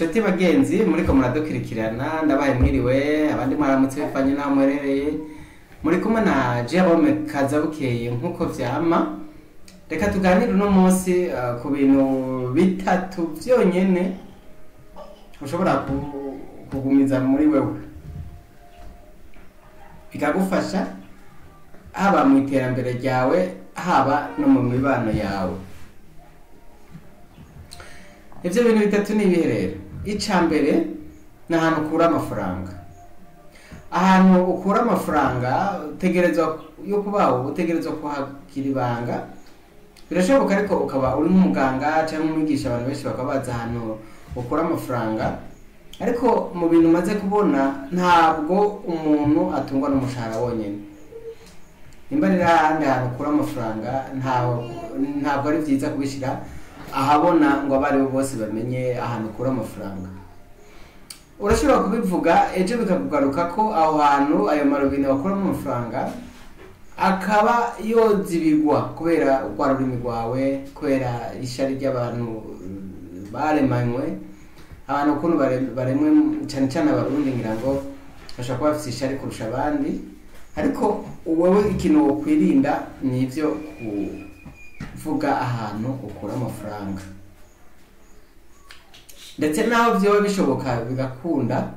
Nshuti bagenzi muriko muradukurikirana, ndabaye mwiriwe, abandi mwaramutse bivanye n'aho muherereye. Muri kumwe na Jerome Kazabukeye nk'uko vyama. Reka tuganire uno munsi ku bintu bitatu vyonyene ushobora kugumiza muri wewe bikagufasha haba mu iterambere ryawe, haba no mu mibano yawe. Ivyo bintu bitatu ni ibihe rero? Ica mbere ni ahantu ukura amafaranga. Ahantu ukura amafaranga utegerezwa yo kubaho, utegerezwa kuhagira ibanga. Birashoboka ariko ukaba uri nk'umuganga cyangwa umwigisha, abantu benshi bakaba bazi ahantu ukura amafaranga. Ariko mu bintu umaze kubona, ntabwo umuntu atungwa n'umushahara wonyine. Nimba rero ahandi hantu ukura amafaranga, ntabwo ari byiza kubishyira ahabona ngo abo aribo bose bamenye ahantu ukura amafaranga. Urashobora kubivuga, ejo bikakugaruka ko aho hantu ayo marobine wakuramo amafaranga akaba yozibigwa kubera urwa rurimi rwawe, kubera ishari ry'abantu baremanywe. Abantu ukuntu baremwe, cyane cyane Abarundi, ngira ngo bashobora kuba bafite ishari kurusha abandi. Ariko wowe ikintu wokwirinda ni ibyo kuvuga ahantu ukura amafaranga. Ndetse naho byoba bishoboka bigakunda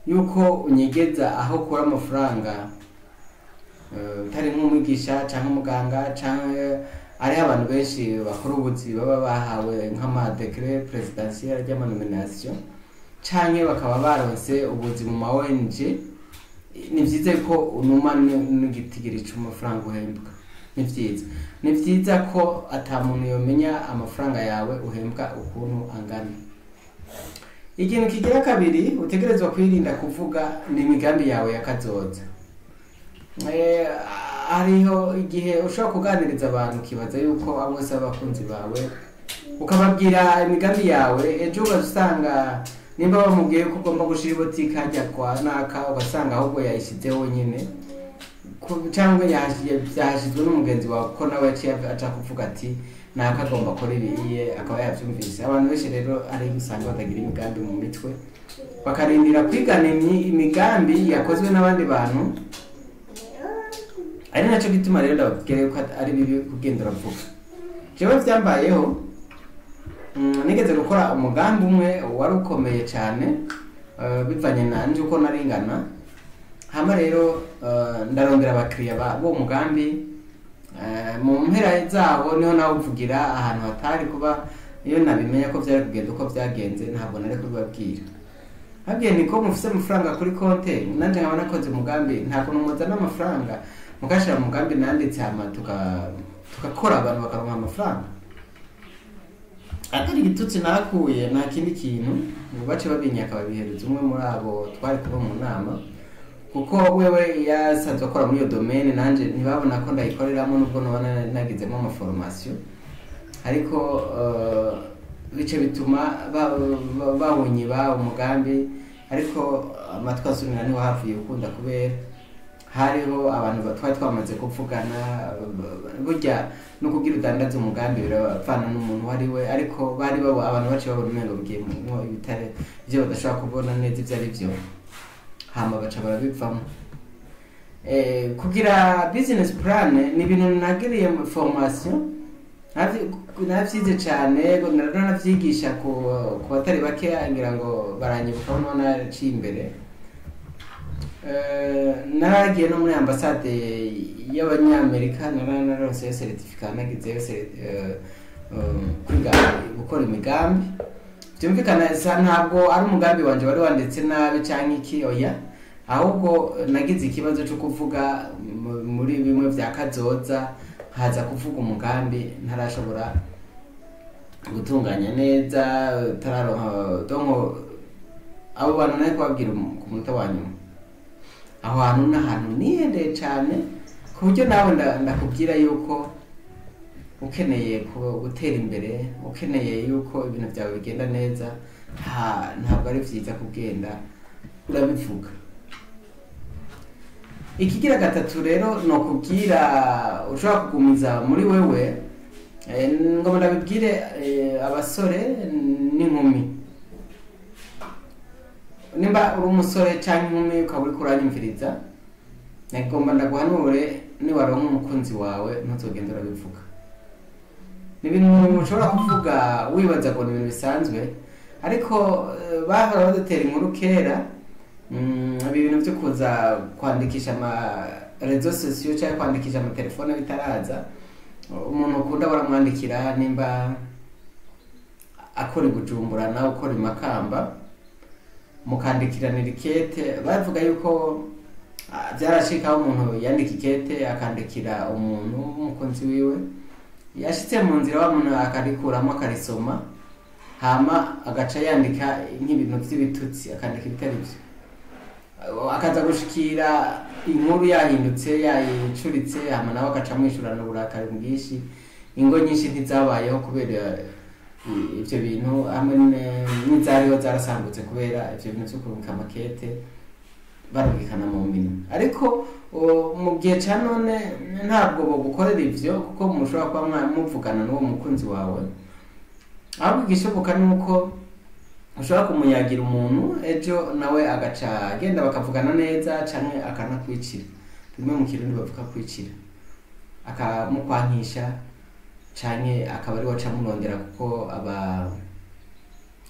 yuko unyegeza aho ukura amafaranga, utari nk'umwigisha cyangwa umuganga, cyangwa hariho abantu benshi bakora ubuzi baba bahawe nk'ama décret présidentiel ry'ama nomination, canke bakaba baronse ubuzi mu ma ONG, ni vyiza ko unuma n'igitigiri c'amafaranga uhembwa. Ni vyiza ko ata muntu yomenya amafaranga yawe uhembwa ukuntu angana. Ikintu kigira kabiri utegerezwa kwirinda kuvuga ni imigambi yawe ya kazoza. Hariho igihe ushobora kuganiriza abantu ukibaza yuko abo bose ari abakunzi bawe, ukababwira imigambi yawe, ejo ugasanga nimba bamubwiye ko ugomba gushira ibotike hajya kwa naka, ugasanga ahubwo yayishyizeho wenyine cyangwa byahashyizwe n'umugenzi wawe, kuko nawe yaciye aca kuvuga ati naka agomba akora ibiye, akaba yabyumvise. Abantu benshi rero ari usanga batagira imigambi mu mitwe, bakarindira kwigana imigambi yakozwe n'abandi bantu. Ari nacyo gituma rero ndababwira yuko ari bibi kugenda uravuga. Jewe byambayeho, nigeze gukora umugambi umwe wari ukomeye cyane, bivanye nanje uko naringana. Hama rero ndarondera abakiriya b'uwo mugambi. Mu mpera zaho niho nawuvugira ahantu hatari kuba. Iyo nabimenya ko byari kugenda uko byagenze, ntabwo nari kubibabwira. Babwiye niko mufise amafaranga kuri konte, nanje nkaba nakoze umugambi, nta kuntu muzana amafaranga mugashira mu mugambi nanditse, hama tugakora, abantu bakaronka amafaranga. Atari igitutsi nakuye, nta kindi kintu, ngo bace babinyaka, babihereza umwe muri abo twari kuba mu nama, kuko wewe yasanzwe akora muri iyo domaine, nanje ntibabona ko ndayikoreramo nubwo noba nagizemo ama formation. Ariko bice bituma bawunyiba umugambi. Ariko amatwi asumira niho havuye ukunda, kubera hariho abantu twari twamaze kuvugana. Burya no kugira udandaze umugambi birapfana n'umuntu uwo ari we, ariko bari babo abantu baciye babona umengo bigiye mu ibitare ibyo badashobora kubona neza ibyo ari byo, hama baca barabivamo. Kugira business plan ni ibintu nagiriye mu formation, navyize cane, naranavyigisha ku batari bake, ngira ngo baranyibuka aho naraciye imbere. Naragiye no muri ambasade y'Abanyamerika, nararonseyo certificat, nagizeyo kwiga gukora imigambi. Byumvikana sa ntabwo ari umugambi wanje wari wanditse nabi canke iki, oya, ahubwo nagize ikibazo cyo kuvuga muri bimwe vya kazoza, nkaza kuvuga umugambi ntarashobora gutunganya neza, tararonka. Donc abo bantu nari kubabwira ku munota wa nyuma. Aho hantu ni ahantu nihendeye cane, ku buryo nawe ndakubwira yuko ukeneye gutera imbere, ukeneye yuko ibintu byawe bigenda neza, ntabwo ari vyiza kugenda urabivuga. Ikigira gatatu rero nokubwira ushobora kugumiza muri wewe, ngoma ndabibwire abasore n'inkumi. Nimba uri umusore cyangwa inkumi ukaba uriko uranyumviriza, nagomba ndaguhanure, niwaronka umukunzi wawe ntuzogende urabivuga. Ni ibintu ushobora kuvuga wibaza ngo ni ibintu bisanzwe, ariko bahora badutera inkuru kera, ibi bintu byo kuza kwandikisha ama réseaux sociaux cyangwa kwandikisha amatelefone bitaraza, umuntu ukunda baramwandikira, nimba akora i Bujumbura nawe ukora i Makamba, mukandikiranira ikete. Bavuga yuko byarashikaho umuntu yandika ikete akandikira umuntu w'umukunzi wiwe, yashitse mu nzira wa muntu akarikuramo akarisoma, hama agaca yandika nk'ibintu vy'ibitutsi, akandika ibitari byo, akaza gushikira inkuru yahindutse, yayicuritse, hama nawe agaca amwishurana uburakari bwinshi. Ingo nyinshi ntizabayeho kubera ivyo bintu, hamwe n'izariho zarasambutse kubera ivyo bintu vyo kurungika amakete barungikana mu minwe. Ariko mu gihe ca none ntabwo bogukorera ivyo, kuko mushobora kuba muvugana n'uwo mukunzi wawe. Ahubwo igishoboka ni uko ushobora kumuyagira umuntu, ejo nawe agaca agenda bakavugana neza, canke akanakwicira, bimwe mu Kirundi bavuga kwicira, akamukwankisha, canke akaba ari we aca amurondera, kuko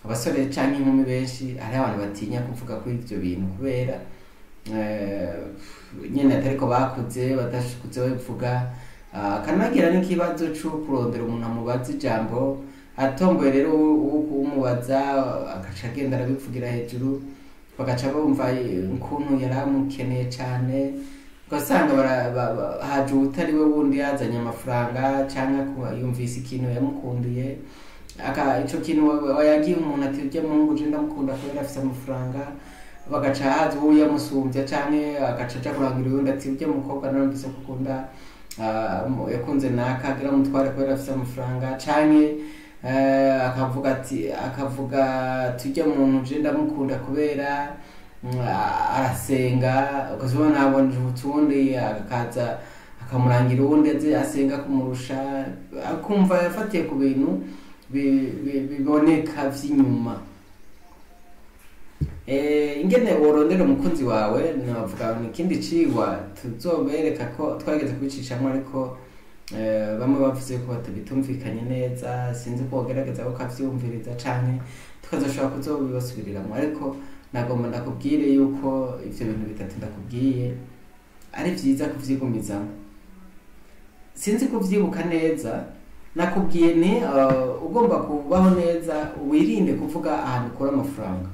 abasore canke inkumi benshi hariho abantu batinya kuvuga kuri ivyo bintu kubera nyene atariko bakuze, badashikuze babivuga. Akanagira n'ikibazo co kurondera umuntu amubaza ijambo atomboye. Rero uwo kumubaza agaca agenda arabivugira hejuru, bagaca bumva ukuntu yari amukeneye cane, ugasanga haje uwutari we wundi yazanye amafaranga, canke yumvise ikintu yamukundiye, aka ico kintu wayagiye umuntu ati: "Urya muhungu je ndamukunda kubera afise amafaranga." Bagaca haza uwo yamusumbya, canke agaca aja kurangira uyundi ati: "Urya mukobwa narumvise ko akunda, yakunze naka, agira mutware kubera afise amafaranga." Canke akavuga ati, akavuga ati: "Urya muntu je ndamukunda kubera arasenga." Ukazibona nabona utundi, akaza akamurangira uwundi azi asenga kumurusha, akumva yafatiye ku bintu biboneka vy'inyuma. Ingene worondera umukunzi wawe navuga ni ikindi cigwa tuzobereka ko twageze kubicishamo, ariko bamwe bavuze ko batabitumvikanye neza. Sinzi ko wogerageza ukavyumviriza canke tukazoshobora kuzobibasubiriramwo, ariko nagomba ndakubwire yuko ivyo bintu bitatu ndakubwiye ari vyiza kuvyigumizamo. Sinzi kuvyibuka neza, nakubwiye ni ugomba kubaho neza, wirinde kuvuga ahantu ukura amafaranga.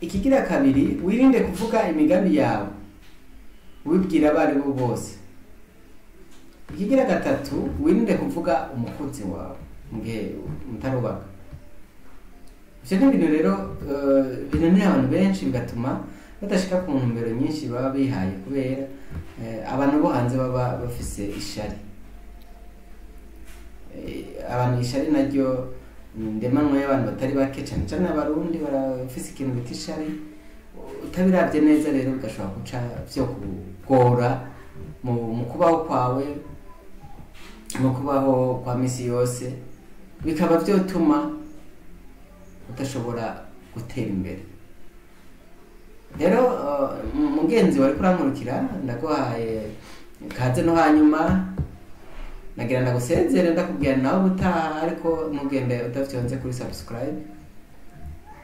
Ikigira kabiri, wirinde kuvuga imigambi yawe ubibwira abo ari bo bose. Ikigira gatatu, wirinde kuvuga umukunzi wawe mu gihe mutarubaka. Ivyo ni ibintu rero binanira abantu benshi, bigatuma badashika ku ntumbero nyinshi baba bihaye, kubera abantu bo hanze baba bafise ishari. Abantu ishari naryo ni ndemanwa y'abantu batari bake, cane cane Abarundi barafise ikintu bita ishari. Utabiravye neza rero bigashobora guca vyo kugora mu kubaho kwawe, mu kubaho kwa misi yose, bikaba vyotuma udashobora gutera imbere. Rero mugenzi wariko urankurikira, ndaguhaye kaze. No hanyuma nagira ndagusezere, ndakubwira nawe ubutaha, ariko ntugende udafyonze kuri subscribe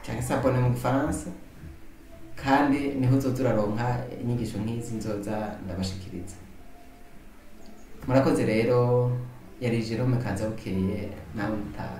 cyangwa s'abonner mu Gifaransa, kandi niho uzoza uraronka inyigisho nk'izi nzoza ndabashikiriza. Murakoze rero, yari Jerome Kazabukeye, nawe ubutaha.